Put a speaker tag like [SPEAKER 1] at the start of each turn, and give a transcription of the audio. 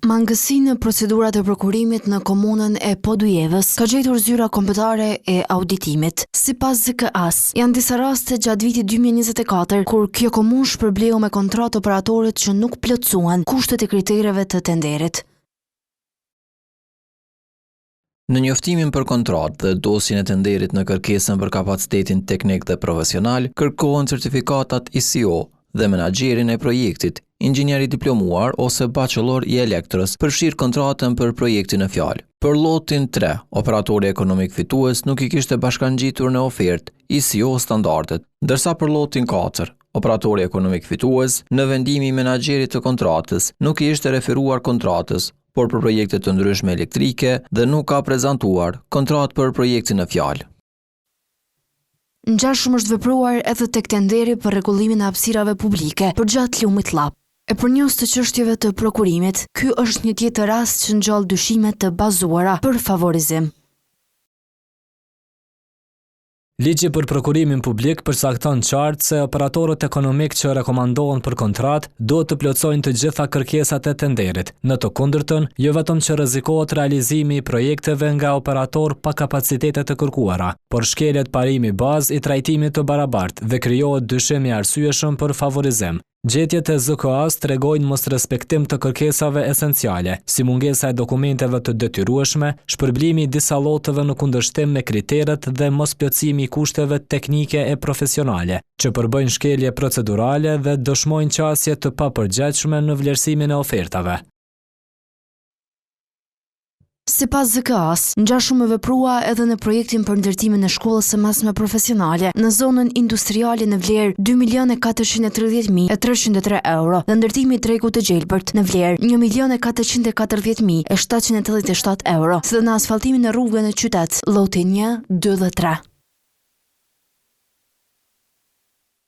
[SPEAKER 1] Mangësi në procedurat e prokurimit në komunën e Podujevës ka gjetur Zyra Kombëtare e Auditimit. Sipas ZKA-së, janë disa raste gjatë vitit 2024 kur kjo komunë shpërbleu me kontratë operatorët që nuk plotësuan kushtet e kritereve të tenderit.
[SPEAKER 2] Në njoftimin për kontratë dhe dosjen e tenderit në kërkesën për kapacitetin teknik dhe profesional, kërkohen certifikatat ISO dhe menaxherin e projektit, inxhinier i diplomuar ose bachelor i elektrës, përfshirë kontratën për projektin në fjalë. Për lotin 3, operatori ekonomik fitues nuk i kishte bashkangjitur në ofertë ISO standardet, ndërsa për lotin 4, operatori ekonomik fitues, në vendimi i menaxherit të kontratës, nuk i ishte referuar kontratës, por për projekte të ndryshme elektrike dhe nuk ka prezantuar kontratë për projektin në fjalë.
[SPEAKER 1] Ngjashëm është vepruar edhe tek tenderi për rregullimin e hapësirave publike përgjatë lumit Llap. E për njohës të çështjeve të prokurimit, ky është një tjetër rast që ngjall dyshime të bazuara për favorizim.
[SPEAKER 3] Ligji për prokurimin publik përcakton qartë se operatorët ekonomikë që rekomandohen për kontratë duhet të plotësojnë të gjitha kërkesat e tenderit. Në të kundërtën, jo vetëm që rrezikohet realizimi i projekteve nga operatorë pa kapacitete të kërkuara, por shkelet parimi bazë i trajtimit të barabartë dhe krijohet dyshim i arsyeshëm për favorizim. Gjetjet e ZKA-së tregojnë mosrespektim të kërkesave esenciale, si mungesa e dokumenteve të detyrueshme, shpërblimi i disa loteve në kundërshtim me kriteret dhe mosplotësimi i kushteve teknike e profesionale, që përbëjnë shkelje procedurale dhe dëshmojnë qasje të papërgjegjshme në vlerësimin e ofertave.
[SPEAKER 1] Sipas ZKA-së, ngjashëm u veprua edhe në projektin për ndërtimin e shkollës së mesme profesionale në zonën industriale në vlerë 2 milionë e 430.303 euro dhe ndërtimi i tregut të gjelbërt në vlerë 1 milion e 440.787 euro, si dhe në asfaltimin e rrugëve në qytet, loti 1, 2 dhe 3.